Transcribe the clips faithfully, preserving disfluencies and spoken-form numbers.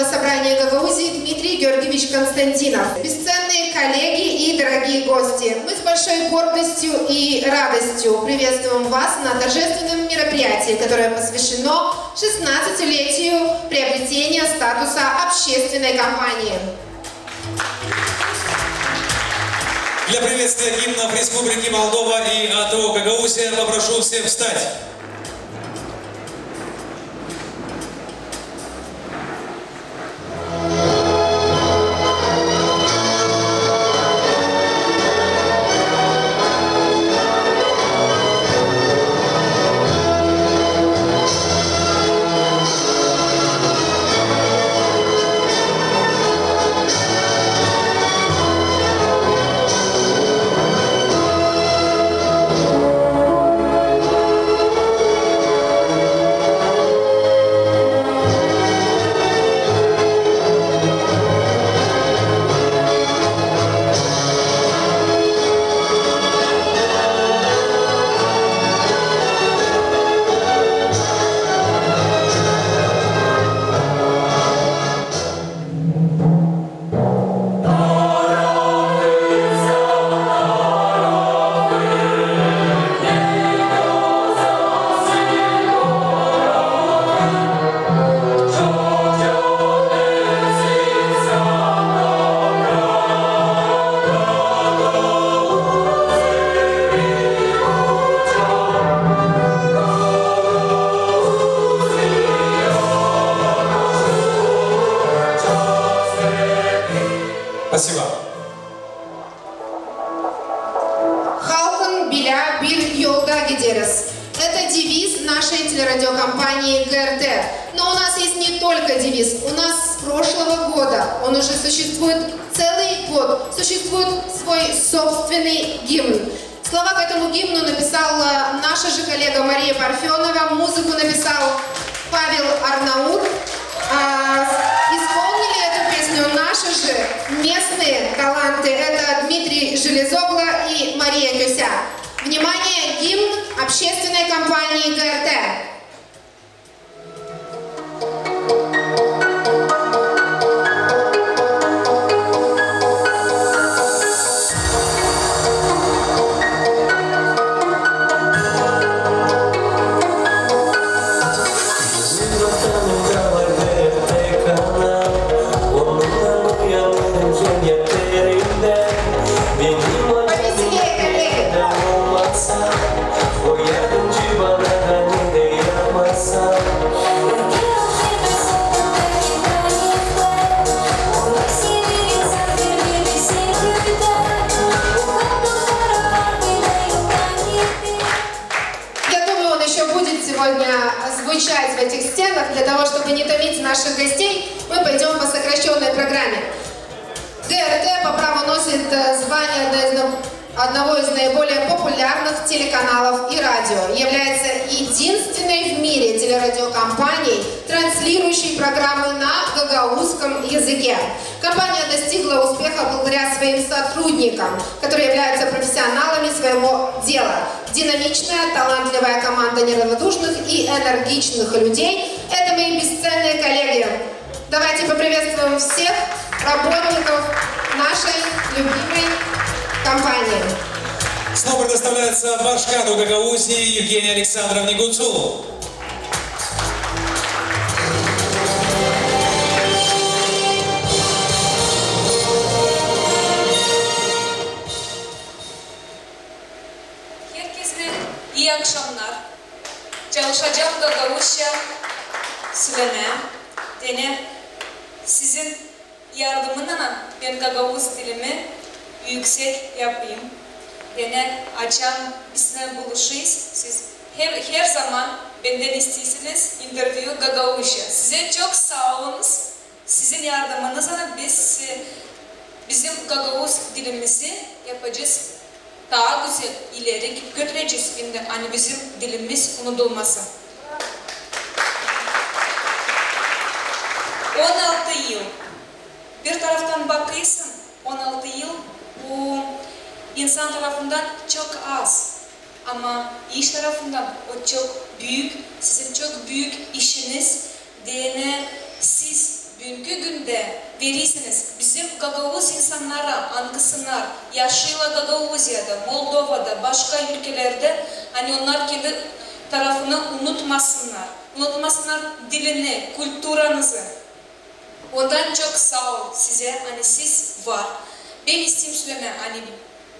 Собрания Гагаузии Дмитрий Георгиевич Константинов. Бесценные коллеги и дорогие гости, мы с большой гордостью и радостью приветствуем вас на торжественном мероприятии, которое посвящено шестнадцатилетию приобретения статуса общественной компании. Для приветствия гимнов Республики Молдова и А Т О Гагаузия попрошу всех встать. Спасибо. Halkın bilä bir yolda gideriz. Это девиз нашей телерадиокомпании Г Р Т. Но у нас есть не только девиз. У нас с прошлого года, он уже существует целый год, существует свой собственный гимн. Слова к этому гимну написала наша же коллега Мария Парфёнова, музыку написал Павел Арнаут. А, исполнили эту песню наши же местные таланты. Это Дмитрий Железогло и Мария Кёся. Внимание, гимн общественной компании Г Р Т. Я думаю, он ещё будет сегодня звучать в этих стенах. Для того, чтобы не томить наших гостей, мы пойдём по сокращённой программе. Г Р Т по праву носит, э, звание одной из на-, одного из наиболее популярных телеканалов и радио, является единственной в мире телерадиокомпанией, транслирующей программы на гагаузском языке. Компания достигла успеха благодаря своим сотрудникам, которые являются профессионалами своего дела. Динамичная, талантливая команда неравнодушных и энергичных людей — это мои бесценные коллеги. Давайте поприветствуем всех работников нашей любимой компании. Слово предоставляется башкану Гагаузии Евгении Александровне Гуцулу. Herkeznä ii akşamnar. Çalışacam gagauzça sölemää. Denä sizin yardımınnan bän gagauz dilimi üüksek yapayım. Denä açan biznä buluşêrız, siz her, her zaman bendän isteersiniz intervyu gagauzça. Sizä çok saa olunuz. Sizin yardımınızlan biz, e, bizim gagauz dilimizi yapacez taa gözäl, ileri götürecez, ani bizim dilimiz unudulmasın. On altı yıl. Bir taraftan bakêrsın, on altı yıl bu insan tarafından çok az. Ama iş tarafından o çok büük, sizin çok büük işiniz, deyni siz Büünkü gündä verirseniz bizim gagauz insannara, angısılar yaşêêr Gagauziyada, Moldovada, başka ülkelerdä, ani onnar kendi tarafını unutmasınnar, unutmasınnar dilini, kulturanızı. Ondan çok saa olun sizä, ani siz var. Bän isteerim sölemää, ani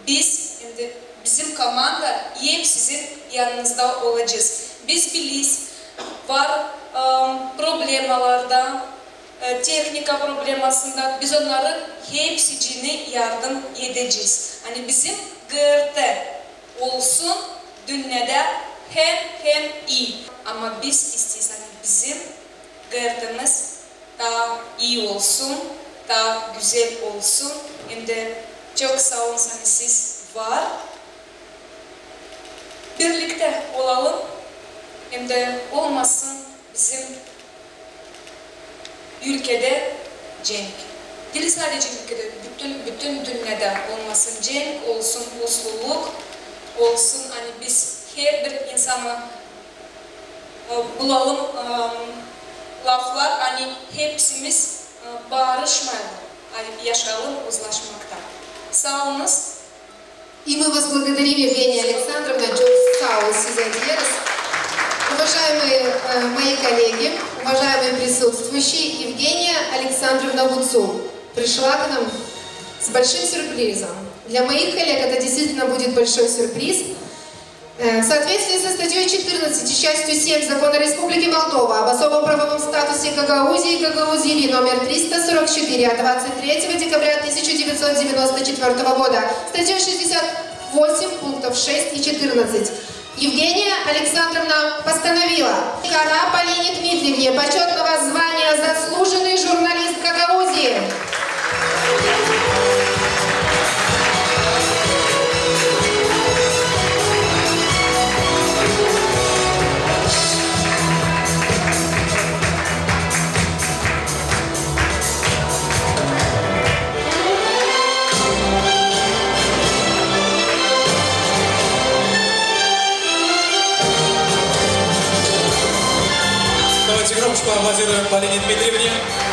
biz, hem dä bizim komanda hep sizin yanınızda olacez. Biz bileriz, var, ım, problemalar da, e, tehnika problemasında, biz onnarın hepsicini yardım edecez. Ani bizim GRT olsun dünnedä hem, hem ii. Ama biz isteeriz, ani bizim GRT-miz taa ii olsun, taa gözäl olsun. Hem dä çok saa olun, ani siz var. Birliktä olalım, hem dä olmasın bizim ülkedä cenk. Diil sade ülkedä, bütün, bütün dünnedä olmasın cenk, olsun usluluk, olsun, ani biz herbir insana, e, bulalım, e, laflar, ani hepsimiz, e, barışmayalım, a yaşayalım uzlaşmakta. Saa olunuz. И мы вас благодарим, Евгения Александровна, çok saa olun sizä deeriz. Уважаемые, э, мои коллеги, уважаемые присутствующие, Евгения Александровна Гуцул пришла к нам с большим сюрпризом. Для моих коллег это действительно будет большой сюрприз. Э, в соответствии со статьёй четырнадцать и частью семь Закона Республики Молдова об особом правовом статусе Гагаузии и Гагаузии номер триста сорок четыре от двадцать третьего декабря тысяча девятьсот девяносто четвёртого года, статьёй шестьдесят восемь пунктов шесть и четырнадцать, Евгения Александровна постановила: Кара Полине Дмитриевне почётного звания «Заслуженный журналист Гагаузии». Давайте громче поаплодируем Полине Дмитриевне.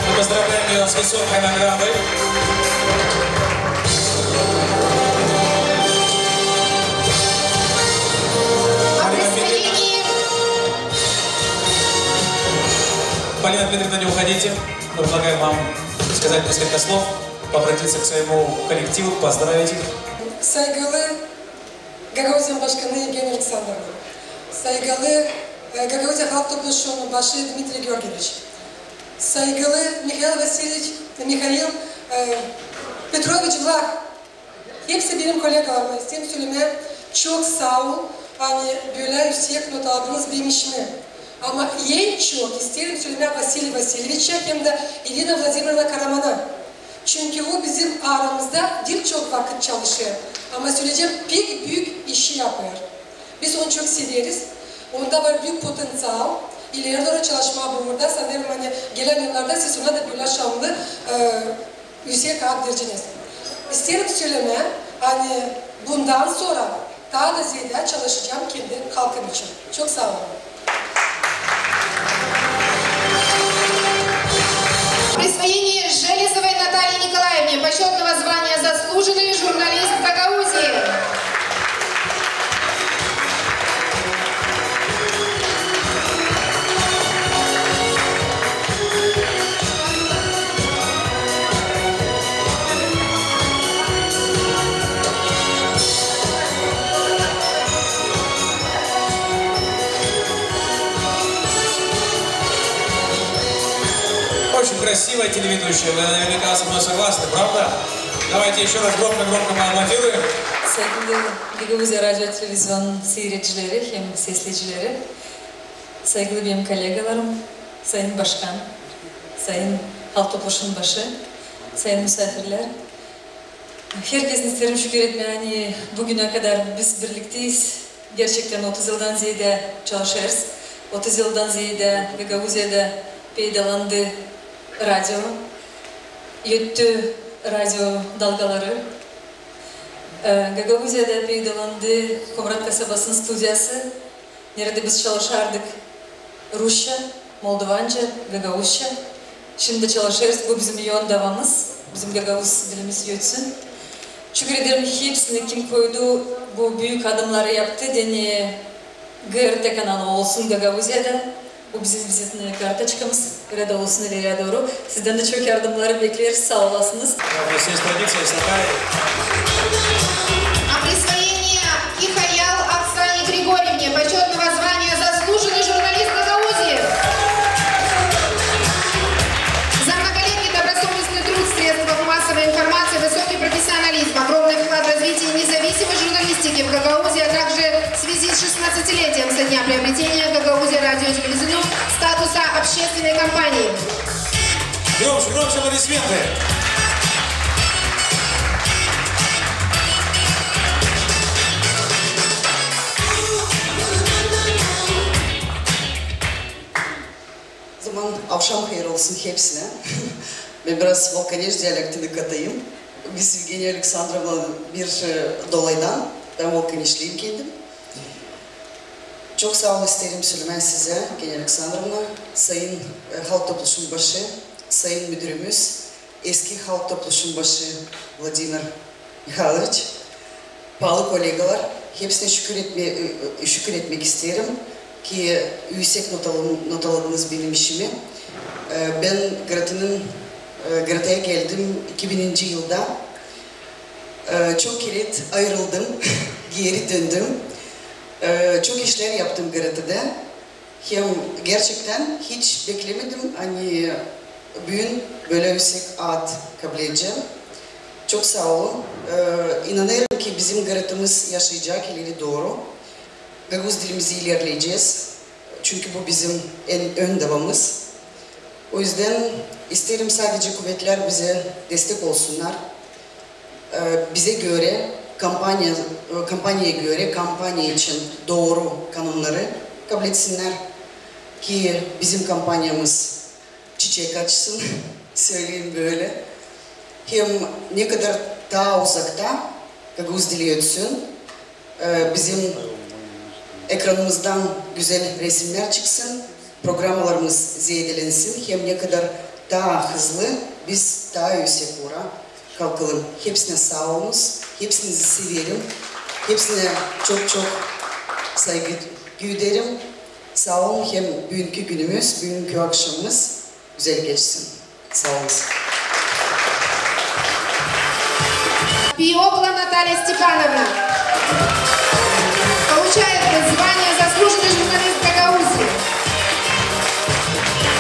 Мы поздравляем её с высокой наградой. Полина Дмитриевна, Полина Дмитриевна, не уходите. Мы предлагаем вам сказать несколько слов, обратиться к своему коллективу, поздравить их. Saygılı Gagauziyanın başkanı Yevgeniya Aleksandrovna, saygılı, e, Gagauziya Halk Topluşunun başı Dmitriy Georgiyeviç, saygılı Mihail Vasilyeviç, Mihail, e, Petroviç Vlah, hepsi benim kollegalarım, isteerim sölemää çok saa ol, ani bölä üüsek not aldınız benim işimi. Ama en çok isteerim sölemää Vasiliy Vasilyeviçä hem dä İrina Vladimirovna Karamana. Çünkü o bizim aramızda diil çok vakıt çalışêr, ama söleyecäm, pek büük işi yapêr. Biz onu çok severiz. Onda var büük potenţial. İleri dooru çalışmaa burada. Sanêrım, ani gelän yıllarda siz ona da bölä şanlı, e, üüsek ad vereceniz. İsteerim sölemää, ani bundan sora taa da zeedä çalışacam kendi halkım için. Çok saa olun. Присвоение Железовой Наталье Николаевне почётного звания «Заслуженный журналист Гагаузии». Очень красивая телеведущая, вы наверняка со мной согласны, правда? Давайте ещё раз громко-громко поаплодируем. Saygılı Gagauziya radio televizyon seyredicileri hem sesleyicileri, saygılı benim kollegalarım, sayın başkan, sayın Halk Topluşunun başı, sayın musaafirlär. Herkesin isteerim şükür etmää, ani büünä kadar biz birlikteyiz. Gerçektän otuz yıldan zeedä çalışêrız. Otuz yıldan zeedä Gagauziyada peydalandı radio, öttü radio dalgaları. E, Gagauziyada peydalandı Komrat kasabasının studiyası, neredä biz çalışardık rusça, moldovanca, gagauzça. Şindi çalışêrız, bu bizim yoon davamız, bizim gagauz dilimiz ötsün. Şükür ederim hepsinä, kim koydu, bu büük adımnarı yaptı, deyni GRT kanalı olsun Gagauziyada. Bu bizim vizitnä kartoçkamız, rada olsun ileriya dooru. Sizdän dä çok yardımnarı bekleriz, saa olasınız. Да, здесь есть традиция, есть такая. О присвоении Кихаял Оксане Григорьевне почётного звания «Заслуженный журналист Гагаузии». За многолетний добросовестный труд в средствах массовой информации, высокий профессионализм, огромный вклад в развитие независимой журналистики в Гагаузии, а также в связи с шестнадцатилетием со дня приобретения Гагаузия радио и телевизионного статуса общественной компании. Громче, громче аплодисменты. O zaman avşam hayır olsun hepsinä. Bän biraz Volkaneş dialektini katayım. Biz Evgeniya Aleksandrovna bir, e, dolaydan, bän volkaneşliyim kendim. Çok saa olun isteerim sölemää sizä, Evgeniya Aleksandrovna, sayın, e, halk topluşun başı, sayın müdürümüz, eski halk topluşun başı Vladimir Mihailoviç, paalı kollegalar, hepsinä şükür etme-, e, e, şükür etmäk isteerim ki üüsek notalı-, notaladınız benim işimi. E, bän GRT-nın, e, GRT-ya geldim iki bininci yılda. E, çok kerä ayırıldım, geeri döndüm. E, çok işlär yaptım GRT-dä. Hem gerçektän hiç beklemedim, ani büün bölä üüsek ad kabledecäm. Çok saa olun. E, inanêrım ki bizim GRT-miz yaşayacek ileri dooru. Gagauz dilimizi ilerledecez. Çünkü bu bizim en ön davamız. O üzdän isteerim sadecä kuvetlär bizä destek olsunnar. E, bizä görä kampaniya, e, kampaniyaya görä, kampaniya için dooru kanunnarı kablettinnär ki bizim kampaniyamız çiçek açsın, söleyim bölä. Hem ne kadar taa uzakta gagauz dili ötsün, e, bizim ekranımızdan gözäl resimnär çıksın, programalarımız zeedelensin, hem ne kadar taa hızlı biz taa üüsek uura kalkalım. Hepsinä saa olunuz, hepsinizi severim, hepsinä çok-çok saygı duyêrım. Saa olun, hem büünkü günümüz, büünkü akşamımız gözäl geçsin. Saa olunuz. Пиогла Наталья Степановна получает звание «Заслуженный журналист Гагаузии».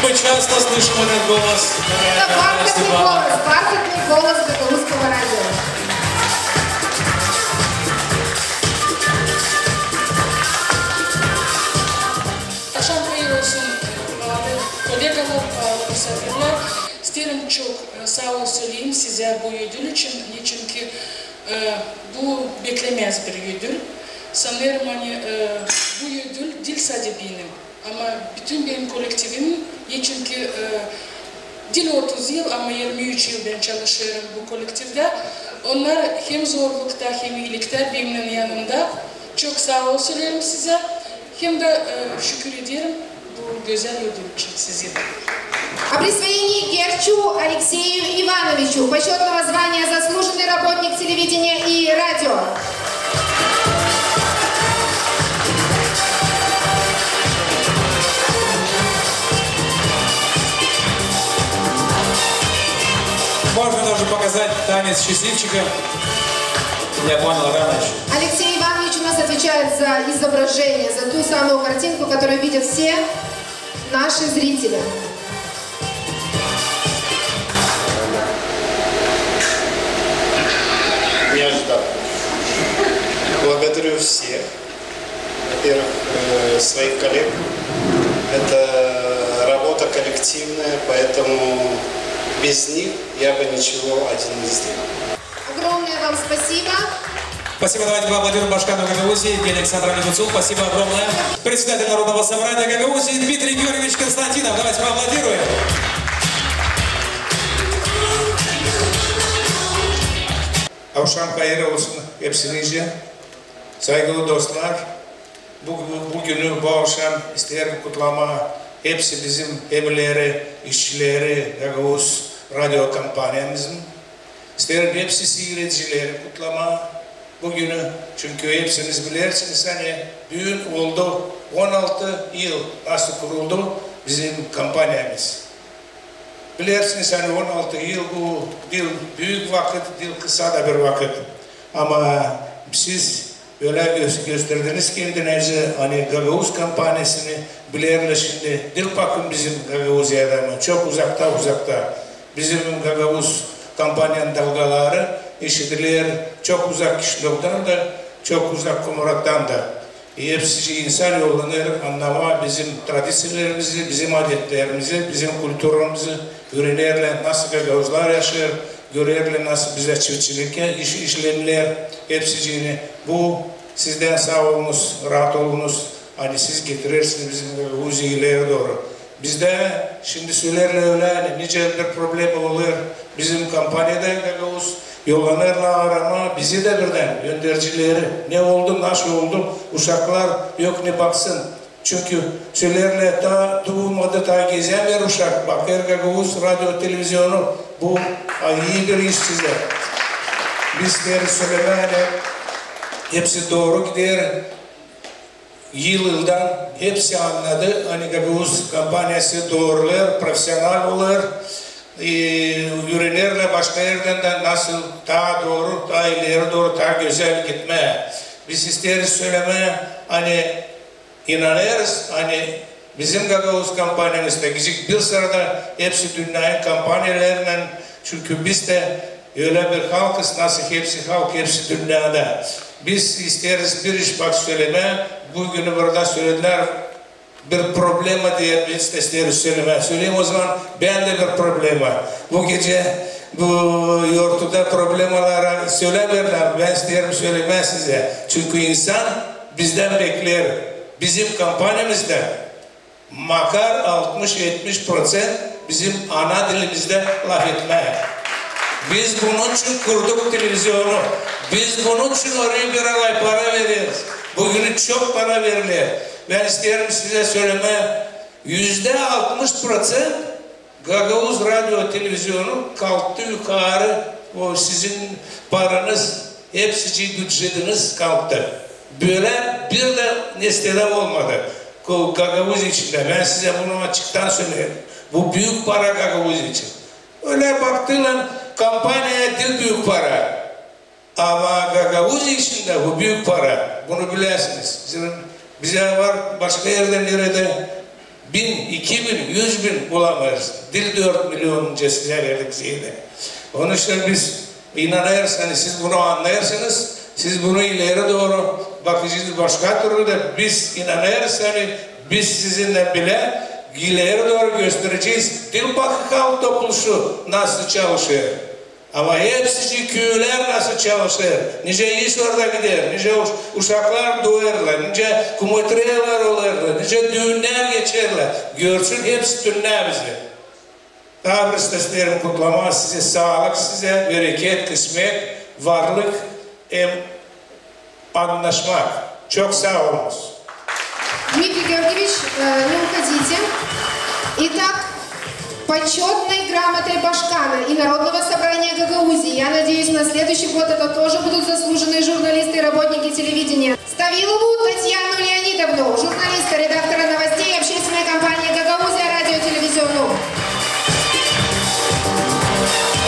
Мы часто слышим этот голос. Это бархатный голос, бархатный голос гагаузского радио. Avşam hayır olsun, paalı kollegalar, paalı misaafirlär. İsteerim çok, e, saa ol söleyim sizä bu ödül için. Neçinki, e, bu beklemäz bir ödül. Sanêrım, ani, e, bu ödül diil sade benim, ama bütün benim kolektivimin, neçinki, e, diil otuz yıl, ama irmi üç yıl bän çalışêrım bu kolektivdä. Onnar hem zorlukta, hem iiliktär benimnän yanımda. Çok saa ol söleerim sizä. Hem dä, e, şükür ederim bu gözäl ödül için sizi dä. О присвоении Герчу Алексею Ивановичу почётного звания «Заслуженный работник телевидения и радио». Можно даже показать танец счастливчика. Я понял, рано ещё. Алексей Иванович у нас отвечает за изображение, за ту самую картинку, которую видят все наши зрители. Не ожидал. Благодарю всех. Во-первых, э, своих коллег. Это работа коллективная, поэтому без них я бы ничего один не сделал. Огромное вам спасибо. Спасибо. Давайте поаплодируем башкану Гагаузии Евгении Александровне Гуцул. Спасибо огромное. Председатель Народного собрания Гагаузии Дмитрий Георгиевич Константинов. Давайте поаплодируем. Avşam hayır olsun hepsinize. Saygılı dostlar, bu, bu, bu günü, bu avşam isteerim kutlamaa hepsi bizim emirleri, işçileri, Gagauz radio kompaniyamızın. İsteerim hepsi siiredicileri kutlamaa bu günü, çünkü hepsiniz bilersiniz, ani büün oldu on altı yıl, nasıl kuruldu bizim kompaniyamız. Bilersiniz, ani on altı yıl bu diil büük vakıt, diil kısa da bir vakıt. Ama siz ölä gö-, gösterdiniz kendinizi, ani Gagauz kompaniyasını bilerlär şindi. Diil bakın bizim Gagauziyada, ama çok uzakta, uzakta. Bizim Gagauz kompaniyanın dalgaları eşidiler çok uzak Kişinövdan da, çok uzak Komrattan da. E, hepsi insan yollanêr annamaa bizim tradiţiyalarımızı, bizim adetlerimizi, bizim kulturamızı, üürenerlär, nasıl gagauzlar yaşêêr, görerlär, nasıl bizä çiftçiliktä iş işleniler, hepsicini. Bu sizdän saa olunuz, raat olunuz, ani siz getirersiniz bizim Gagauziya ileri dooru. Bizdä şindi söleerlär ölä, ani nicä bir problema olêr bizim kompaniyada, Gagauz, yollanêrlar aramaa bizi dä birdän öndercileri. Ne oldu, nasıl oldu, uşaklar yok ne baksın. Çünkü söleerlär, taa duumadı, taa gezämeer uşak, bakêr Gagauz radio televizionu, bu ii bir iş sizä. Biz isteeriz sölemää, ani hepsi dooru gider. Yıl-yıldan hepsi annadı, ani Gagauz kompaniyası doorulêr, profesional olêr, e, üürenerlär başka erdän dä nasıl taa dooru, taa ileri dooru, taa gözäl gitmää. Biz isteeriz sölemää, ani inanêrız, ani bizim Gagauz kompaniyamız da gidecek bir sırada hepsi dünneyin kompaniyalarınnan, çünkü biz dä ölä bir halkız, nasıl hepsi halk, hepsi dünnedä. Biz isteeriz bir iş bak sölemää, bu günü burada söledilär, bir problema diye biz dä isteeriz sölemää. Söleyim o zaman, bän dä bir problema. Bu gecä, bu yortuda problemaları sölämeerlär, bän isteerim sölemää sizä. Çünkü insan bizdän bekleer, bizim kompaniyamızda makar altmış-etmiş proţent bizim ana dilimizdä lafetmää. Biz bunun için kurduk televizionu. Biz bunun için oraya bir alay para vereriz. Bu günü çok para veriler. Bän isteerim sizä sölemää, üzdä altmış proţent Gagauz radio televizionu kalktı yukarı, o sizin paranız, hepsicii bücetiniz kalktı. Bölä bir dä nestedä olmadı. Ko-, Gagauziya içindä. Bän sizä bunu açıktan söleerim. Bu büük para Gagauziya için. Ölä baktılar, kompaniya diil büük para. Ama Gagauziya içindä bu büük para. Bunu bilersiniz. Sizin, bizä var başka erdä, neredä bin, iki bin, üz bin bulamêêrız. Diil dört milyon nicä sizä verdik zeedä. Onun için biz inanêrız, ani siz bunu annêêrsınız, siz bunu ileri dooru bakacez başka türlü dä. Biz inanêrız, ani biz sizinnän bilä ileri dooru gösterecez. Diil bakın halk topluşu nasıl çalışêr. Ama hepsicii küülär nasıl çalışêr, nicä iş orada gider, nicä uş-, uşaklar duerlar, nicä kumotrelär olêrlar, nicä düünnär geçerlär. Görsün hepsi dünnä bizi. Taa bir isteerim kutlamaa sizi, saalık sizä, bereket, kısmet, varlık hem annaşmak. Çok saa olunuz. Дмитрий Георгиевич, э, не уходите. Итак, почётной грамотой Башкана и Народного собрания Гагаузии. Я надеюсь, на следующий год это тоже будут заслуженные журналисты и работники телевидения. Ставилову Татьяну Леонидовну, журналиста, редактора новостей общественной компании «Гагаузия» радио и телевизиону.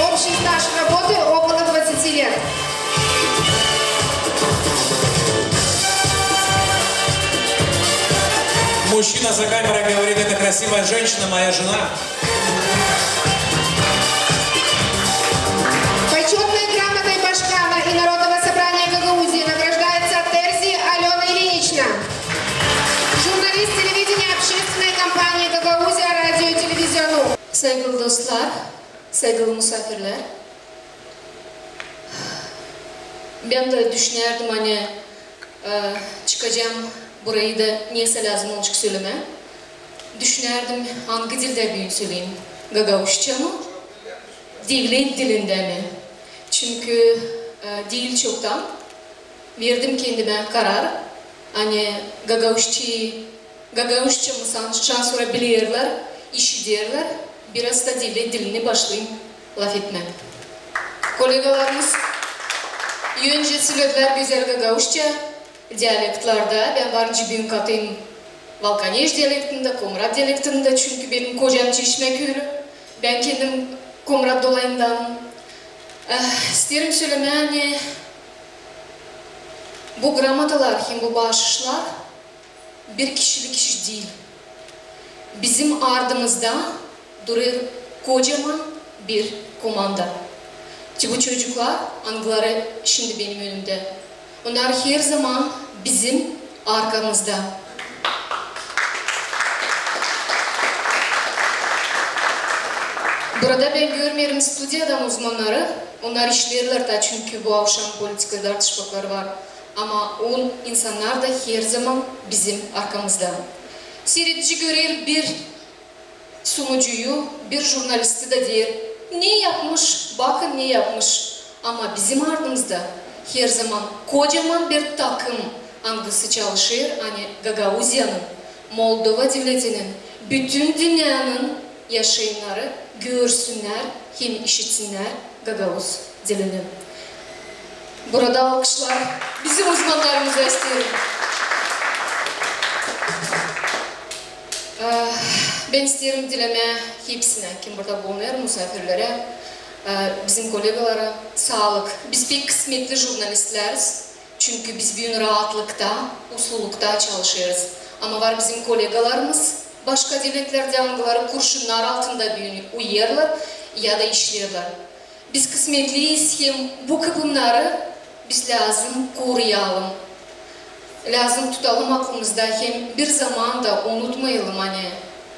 Общий стаж работы около двадцати лет. Мужчина за камерой говорит: «Это красивая женщина, моя жена». Почётной грамотой Башкана и Народного собрания Гагаузии награждается Терзи Алёна Ильинична, журналист телевидения общественной компании «Гагаузия» радио и телевизиону. Saygılı dostlar, saygılı musafirlär. Bän dä düşünärdim, ani, e, çıkacam burayı da nesä lääzım olacek sölemää. Düşünärdim, angı dildä büün söleyim. Gagauzça mı? Devlet dilindä mi? Çünkü, e, diil çoktan verdim kendimä karar, ani gagauzçayı gagauzça mı san-, şansora bilerlär, işiderlär, biraz da diil dilini başlayım lafetmää. Kollegalarımız öncä söledilär gözäl gagauzça dialektlarda. Bän var nicä büün katayım Valkaneş dialektindä, Komrat dialektindä, çünkü benim kocam Çeşmä köylü. Bän kendim Komrat dolayındanım. Eh, isteerim sölemää, ani bu gramotalar hem bu baaşışlar bir kişilik iş diil. Bizim ardımızda durêr kocaman bir komanda. Te bu çocuklar, angıları şindi benim önümdä, onnar herzaman bizim arkamızda. Burada bän görmeerim studiyadan uzmannarı, onnar işleerlär taa, çünkü bu avşam politika tartışmakları var. Ama o insannar da herzaman bizim arkamızda. Siiredici görer bir sunucuyu, bir jurnalisti da deer: "Ne yapmış, bakın ne yapmış." Ama bizim ardımızda herzaman kocaman bir takım, angısı çalışêr, ani Gagauziyanın, Moldova devletinin, bütün dünneyanın yaşayannarı görsünnär hem işitsinnär gagauz dilini. Burada alkışlar bizim uzmannarımıza isteerim. Eh, bän isteerim dilemää hepsinä, kim burada bulunêr, musaafirlerä, eh, bizim kollegalara saalık. Biz pek kısmetli jurnalistleriz. Çünkü biz büün raatlıkta, usluulukta çalışêrız. Ama var bizim kollegalarımız başka devletlerdä, angıları kurşunnar altında büün uyuyêrlar ya da işleerlär. Biz kısmetliyiz, hem bu kıpımnarı biz lääzım koruyalım. Lääzım tutalım aklımızda, hem bir zaman da unutmayalım, ani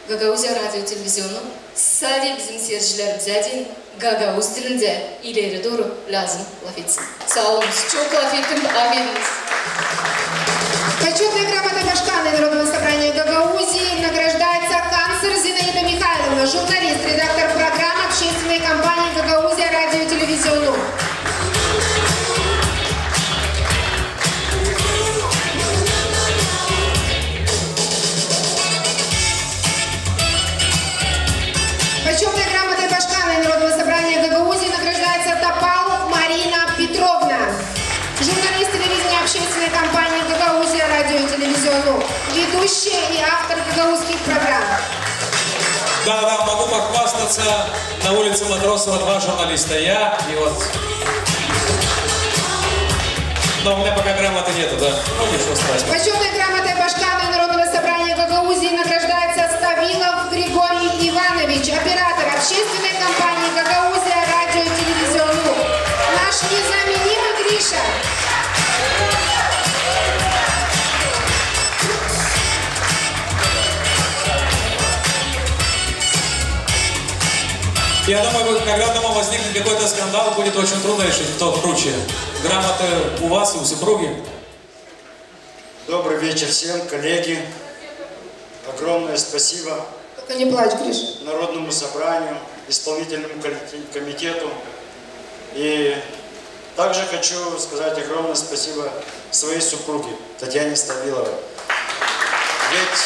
Gagauziya radio televizionu sade bizim siiredicilerimizä diil, gagauz dilindä ileri dooru lääzım lafetsin. Saa olunuz. Çok lafettim, aferin. Почётной грамотой Башкана Народного собрания Гагаузии награждается Канцер Зинаида Михайловна, журналист, редактор программы общественной компании «Гагаузия» радио и телевизиону. Почётной грамотой Башкана Народного собрания Гагаузии награждается Топал Марина Петровна, журналист телевидения общественной компании «Гагаузия» радио и телевизиону, ведущая и автор гагаузских программ. Да, да, могу похвастаться. На улице Матросова два журналиста. Я и вот. Но у меня пока грамоты нету, да. Ну, ничего страшного. Почётной грамотой Башкана Народного собрания Гагаузии награждается Ставилов Григорий Иванович, оператор общественной компании «Гагаузия» радио и телевизиону. Наш незаменимый Гриша. Я думаю, вот, когда дома возникнет какой-то скандал, будет очень трудно решить, кто круче. Грамоты у вас и у супруги. Добрый вечер всем, коллеги. Огромное спасибо Только не плачь, Гриш. Народному собранию, исполнительному коллектив-, комитету. И также хочу сказать огромное спасибо своей супруге Татьяне Ставиловой. Ведь,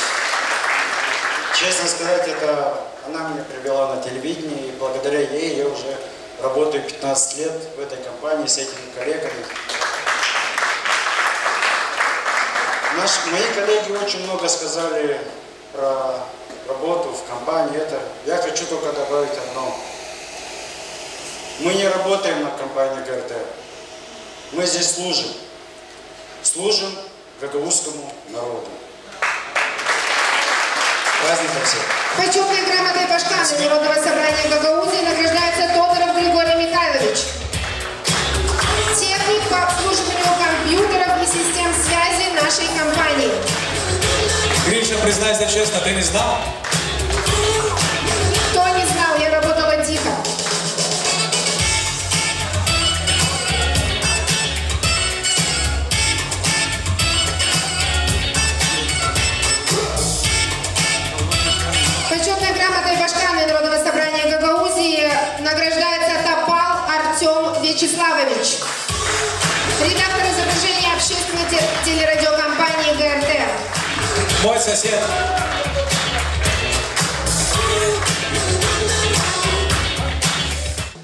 честно сказать, это она меня привела на телевидение, и благодаря ей я уже работаю пятнадцать лет в этой компании с этими коллегами. Наш-, мои коллеги очень много сказали про работу в компании. Это, я хочу только добавить одно. Мы не работаем на компанию ГРТ. Мы здесь служим. Служим гагаузскому народу. Праздником всех! Почётной грамотой Башкана Народного собрания Гагаузии награждается Тодоров Григорий Михайлович, техник по обслуживанию компьютеров и систем связи нашей компании. Гриша, признайся честно, ты не знал? Кто не знал, я работала тихо. Почётной грамотой Башкана Народного собрания Гагаузии награждается Топал Артём Вячеславович, редактор изображения общественной те-, телерадиокомпании ГРТ. Мой сосед.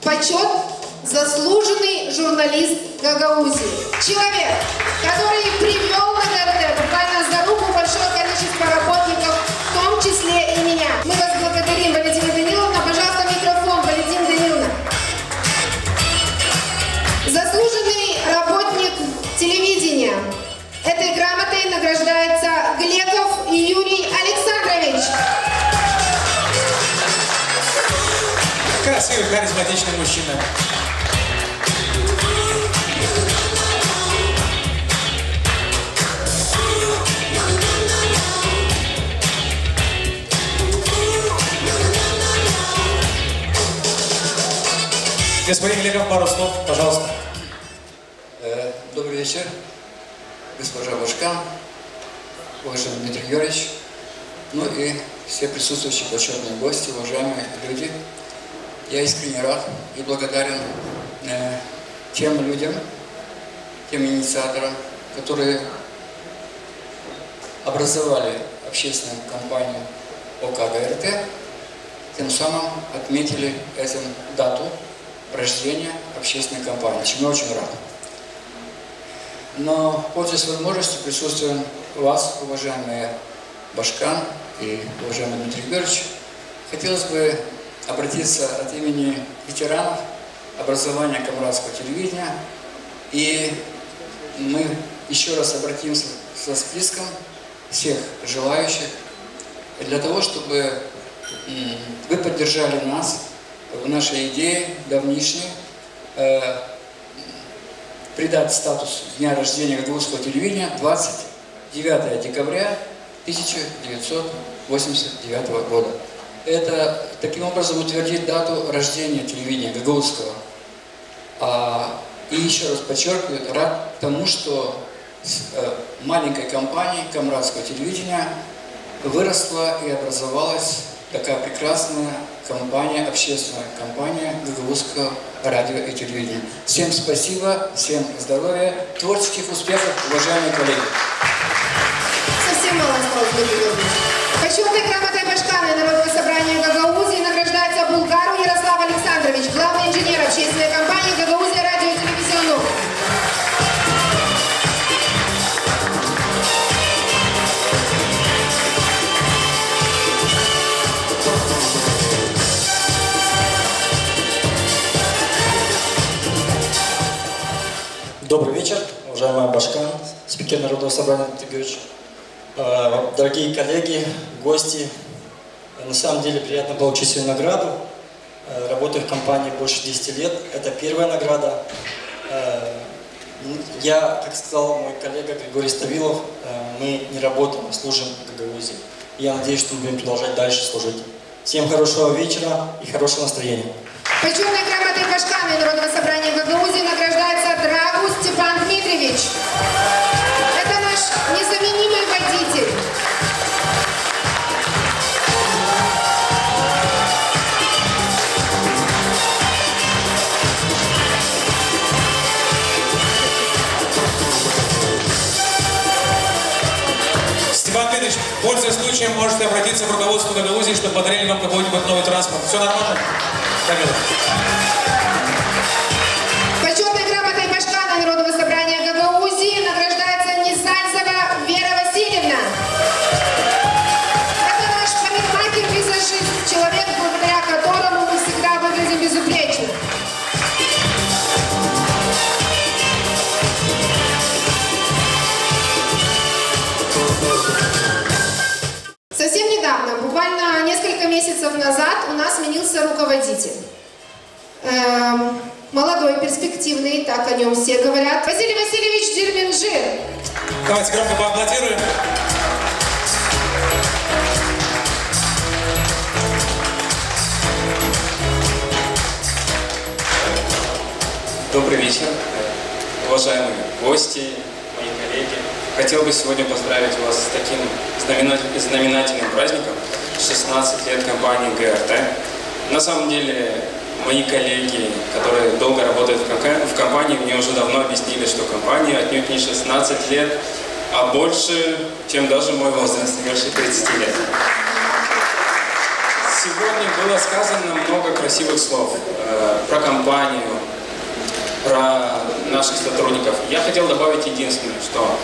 Почёт, заслуженный журналист Гагаузии. Человек, который привёл на ГРТ буквально за руку большое количество работников, в том числе и меня. Мы вас благодарим, Валентина Даниловна. Пожалуйста, микрофон, Валентина Даниловна. Заслуженный работник телевидения. Этой грамотой награждается Глеков Юрий Александрович. Красивый, харизматичный мужчина. Господин Глеков, пару слов, пожалуйста. Э, добрый вечер, госпожа Башкан, уважаемый Дмитрий Георгиевич, ну и все присутствующие почётные гости, уважаемые люди. Я искренне рад и благодарен, э, тем людям, тем инициаторам, которые образовали общественную компанию ОК ГРТ, тем самым отметили этим дату рождения общественной компании, чему я очень рад. Но, пользуясь возможностью присутствия вас, уважаемая Башкан и уважаемый Дмитрий Георгиевич, хотелось бы обратиться от имени ветеранов образования Камрадского телевидения. И мы ещё раз обратимся со списком всех желающих для того, чтобы, м, вы поддержали нас в нашей идее давнишней, э, придать статус дня рождения Гагаузского телевидения двадцать девятое декабря тысяча девятьсот восемьдесят девятого года. Это таким образом утвердит дату рождения телевидения гагаузского. А, и ещё раз подчеркиваю, рад тому, что с, э, маленькой компании Камрадского телевидения выросла и образовалась такая прекрасная компания, общественная компания Гагаузского радио и телевидения. Всем спасибо, всем здоровья, творческих успехов, уважаемые коллеги. Совсем мало осталось, Дмитрий Георгиевич. Почётной грамотой Башкана и Народного собрания Гагаузии награждается Булгаров Ярослав Александрович, главный инженер общественной компании «Гагаузия радио и телевизион». Добрый вечер, уважаемая Башкан, спикер Народного собрания Дмитрий Георгиевич, э, дорогие коллеги, гости. На самом деле приятно получить сегодня награду. Э, работаю в компании больше десяти лет. Это первая награда. Э, м, я, как сказал мой коллега Григорий Ставилов, э, мы не работаем, а служим Гагаузии. Я надеюсь, что мы будем продолжать дальше служить. Всем хорошего вечера и хорошего настроения. Почётной грамотой Башкана и Народного собрания Гагаузии награждается Драгу Степан Дмитриевич. Это наш незаменимый водитель. Степан Дмитриевич, пользуясь случаем, можете обратиться в руководство Гагаузии, чтобы подарили вам какой-нибудь новый транспорт. Всё нормально? Так это. Почётной грамотой Башкана Народного собрания Гагаузии награждается Несальзова Вера Васильевна. Это наш парикмахер-визажист, человек, благодаря которому мы всегда выглядим безупречно. Совсем недавно, буквально несколько месяцев назад, у нас сменился руководитель. Эм, молодой, перспективный, так о нём все говорят. Василий Васильевич Дерменджи. Давайте громко поаплодируем. Добрый вечер, уважаемые гости, мои коллеги. Хотел бы сегодня поздравить вас с таким знамена-, знаменательным праздником, шестнадцать лет компании ГРТ. На самом деле, мои коллеги, которые долго работают в ка-, в компании, мне уже давно объяснили, что компании отнюдь не шестнадцать лет, А больше, чем даже мой возраст, больше тридцати лет. Сегодня было сказано много красивых слов, э, про компанию, про наших сотрудников. Я хотел добавить единственное, что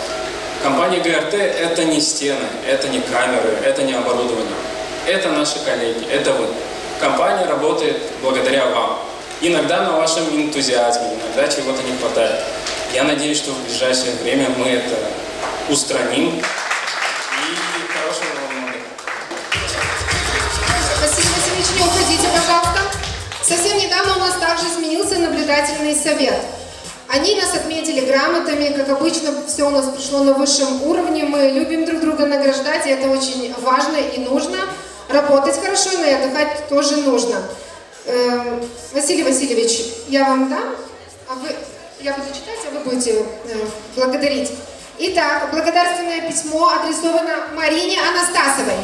компания ГРТ — это не стены, это не камеры, это не оборудование. Это наши коллеги, это вы. Компания работает благодаря вам. Иногда на вашем энтузиазме, иногда чего-то не хватает. Я надеюсь, что в ближайшее время мы это устраним. И хорошего вам отдыха. Василий Васильевич, не уходите, пожалуйста. Совсем недавно у нас также сменился наблюдательный совет. Они нас отметили грамотами, как обычно, всё у нас прошло на высшем уровне. Мы любим друг друга награждать, и это очень важно и нужно. Работать хорошо, но и отдыхать тоже нужно. Эм, Василий Васильевич, я вам дам, а вы, я буду читать, а вы будете, э, благодарить. Итак, благодарственное письмо адресовано Марине Анастасовой.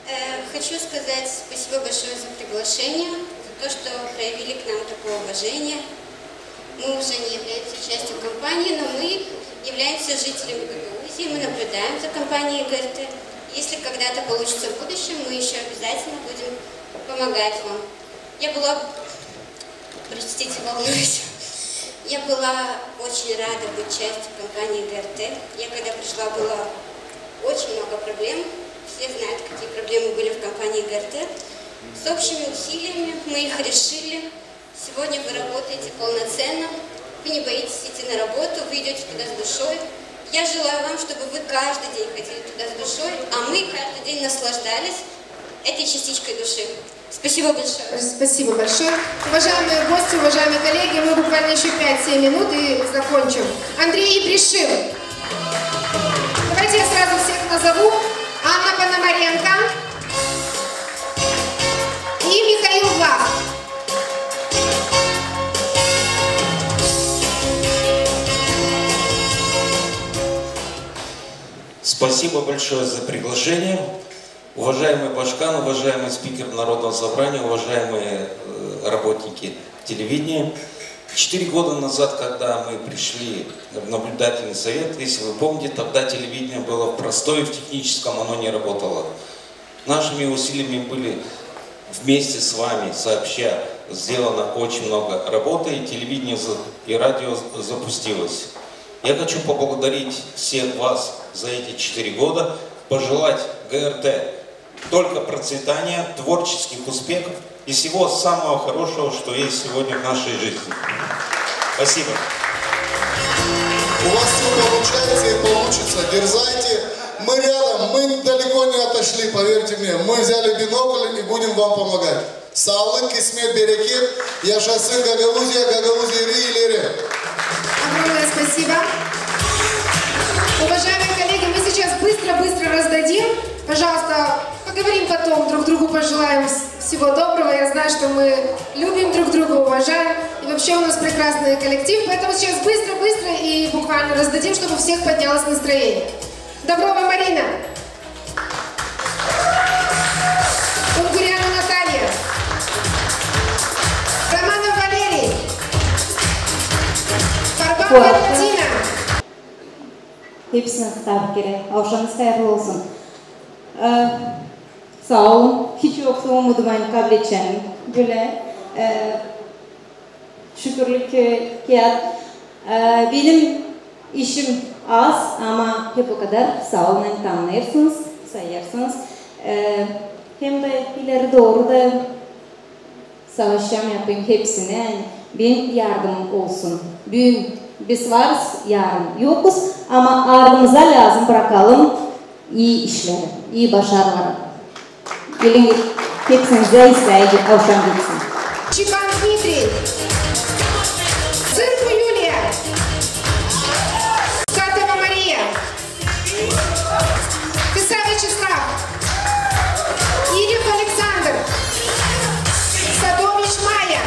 Э, хочу сказать спасибо большое за приглашение, за то, что проявили к нам такое уважение. Мы уже не являемся частью компании, но мы являемся жителями Гагаузии, мы наблюдаем за компанией ГРТ. Если когда-то получится в будущем, мы ещё обязательно будем помогать вам. Я была, простите, волнуюсь. Я была очень рада быть частью компании ГРТ. Я когда пришла, было очень много проблем. Все знают, какие проблемы были в компании ГРТ. С общими усилиями мы их решили. Сегодня вы работаете полноценно, вы не боитесь идти на работу, вы идёте туда с душой. Я желаю вам, чтобы вы каждый день ходили туда с душой, а мы каждый день наслаждались этой частичкой души. Спасибо большое. Спасибо большое. Уважаемые гости, уважаемые коллеги, мы буквально ещё пять-семь минут и закончим. Андрей Ибришим. Давайте я сразу всех назову. Анна Пономаренко и Михаил Влах. Спасибо большое за приглашение. Уважаемый Башкан, уважаемый спикер Народного собрания, уважаемые, э, работники телевидения. Четыре года назад, когда мы пришли в наблюдательный совет, если вы помните, тогда телевидение было в простое, в техническом, оно не работало. Нашими усилиями были вместе с вами, сообща, сделано очень много работы, и телевидение за-, и радио за-, запустилось. Я хочу поблагодарить всех вас за эти четыре года, пожелать ГРТ только процветания, творческих успехов и всего самого хорошего, что есть сегодня в нашей жизни. Спасибо. У вас всё получается и получится. Дерзайте. Мы рядом, мы далеко не отошли, поверьте мне. Мы взяли бинокль и будем вам помогать. Sağlık, kısmet, bereket. Yaşasın Gagauziya, Gagauz eri ileri. Огромное спасибо. Уважаемые коллеги, мы сейчас быстро-быстро раздадим. Пожалуйста, поговорим потом, друг другу пожелаем с-, всего доброго. Я знаю, что мы любим друг друга, уважаем. И вообще у нас прекрасный коллектив. Поэтому сейчас быстро-быстро и буквально раздадим, чтобы у всех поднялось настроение. Доброва Марина. Унгуряну Наталья. Романов Валерий. Барбан Валентина. Hepsinä tabii ki. Avşamınız hayırlı olsun. Ee, saa olun. Hiç yoktu umudumayım kabul edecäm bölä, ee, şükürlük, ee, kiyat. Ee, benim işim az, ama hep o kadar saa olun, ani tanıyêrsınız, sayêrsınız. Ee, hem dä ileri dooru da savaşacam yapayım hepsini, ani benim yardımım olsun. Büün biz varız, yarın yokuz, ama ardımıza lääzım brakalım ii işleri, ii başarıları. Gelin, hepsinizä saygı, avşam geçsin. Çiban Dmitriy. Zırku Yuliya. Katova Mariya. Kısa Vyaçeslav. İlif Aleksandr. Sadoviç Maya.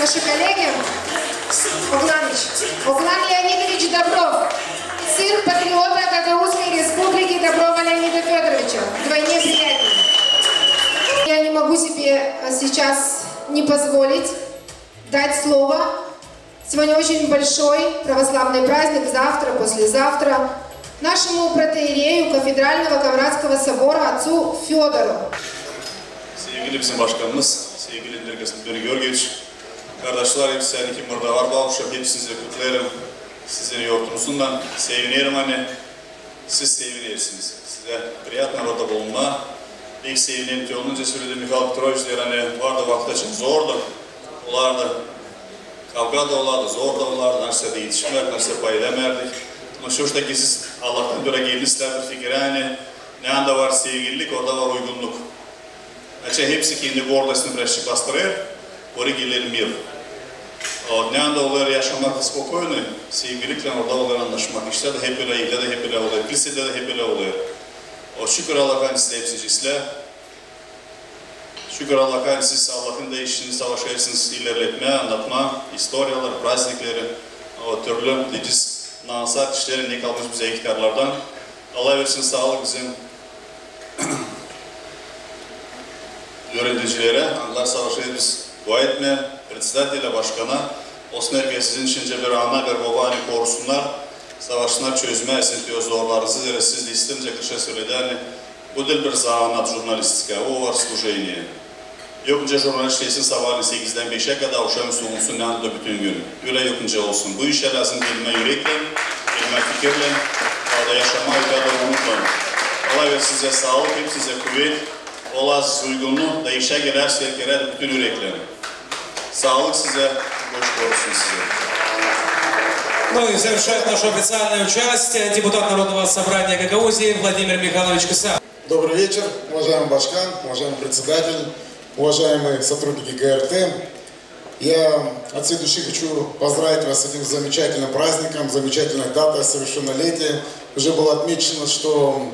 Наши коллеги, Огланыч, Оглан Леонидович Добров, сын патриота Гагаузской Республики Доброва Леонида Фёдоровича, вдвойне приятнее. Я не могу себе, э, сейчас не позволить дать слово. Сегодня очень большой православный праздник, завтра, послезавтра, нашему протоиерею кафедрального Камрадского собора отцу Фёдору. Sevgili bizim başkanımız, sevgili İndir Georgievich, kardaşlar, hepsi, ani kim burada var, bal uşak, hepsinizi kutlêêrım. Sizin yortunuzundan sevinerim, ani siz sevinersiniz. Sizä приятно burada bulunmaa. Pek sevinerim, te onunca söledim, Mihail Petroviç deer, ani vardı vakıtları çok zordu. Olardı, kavga da olardı, zor da olardı, naşey da etişmärdik, naşey da paylamärdık. Ama şoy, şta ki siz Allahtan dörä geldiniz bir fikirä, ani neredä var sevgililik, orada var uygunnuk. Açan hepsi kendi gordostunu birazçık bastırêr, orayı geler mir. O, neredä olêr yaşamak spokoyno, sevgiliklän, orada olêr annaşmak. İştä dä hep ölä, evdä dä hep ölä olêr, kilsedä dä hep ölä olêr. O, şükür Allaha, ani siz hepsi islää. Şükür Allaha, ani siz Allahın da işini savaşêrsınız ilerletmää, annatmaa istoriyaları, praznikleri, o türlü dediz, nansat işleri, ne kalmış bizä ihtärlardan. Alaaversin saalık bizim öğrencilerä, ani savaşêrız biz dua etmää, председателя, başkana, olsun herkez sizin için bir ana, bir boba, ani korusunnar, savaşsınnar çözmää sizin o zorlarınızı, zerä siz dä istämeycä kişä söledä, ani bu diil bir zanaat, jurnalistika, o var служение. Yok nicä jurnalist işlesin sabaalän sekizdän beşä kadar, akşam üstü unutsun, ne yaptı bütün gün. Ölä yok nicä olsun. Bu işä lääzım gelmää üreklän, gelmää fikirlän, ya da yaşamaa ötää dä umutlan. Alaaversin sizä saalık, hep sizä kuvet. Olêr uygunnu da işä gelärsiniz, gelärsiniz bütün üreklän. Saalık sizä, Goş korusun sizi. Ну и завершает нашу официальную часть депутат Народного собрания Гагаузии Владимир Михайлович Кыса. Добрый вечер, уважаемый Башкан, уважаемый председатель, уважаемые сотрудники ГРТ. Я от всей души хочу поздравить вас с этим замечательным праздником, замечательной датой, совершеннолетие. Уже было отмечено, что,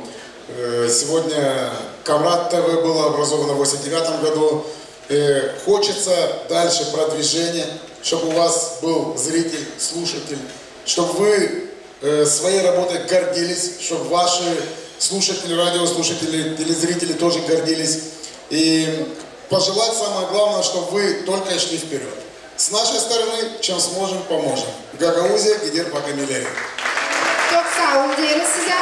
э, сегодня Камрад ТВ было образовано в восемьдесят девятом году. Э, хочется дальше продвижения, чтобы у вас был зритель, слушатель, чтобы вы, э, своей работой гордились, чтобы ваши слушатели, радиослушатели, телезрители тоже гордились. И пожелать самое главное, чтобы вы только шли вперёд. С нашей стороны, чем сможем, поможем. Гагаузия, Гидер Пакамилери. Çok saa olun, diyoruz size.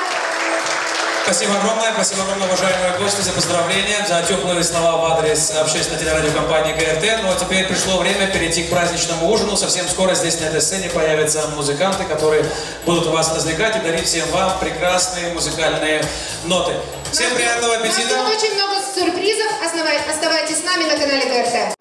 Спасибо огромное, спасибо огромное, уважаемые гости, за поздравления, за тёплые слова в адрес общественной телерадиокомпании ГРТ. Ну а теперь пришло время перейти к праздничному ужину. Совсем скоро здесь, на этой сцене, появятся музыканты, которые будут вас развлекать и дарить всем вам прекрасные музыкальные ноты. Всем приятного аппетита! У нас ждёт очень много сюрпризов. Оставай-, оставайтесь с нами на канале ГРТ.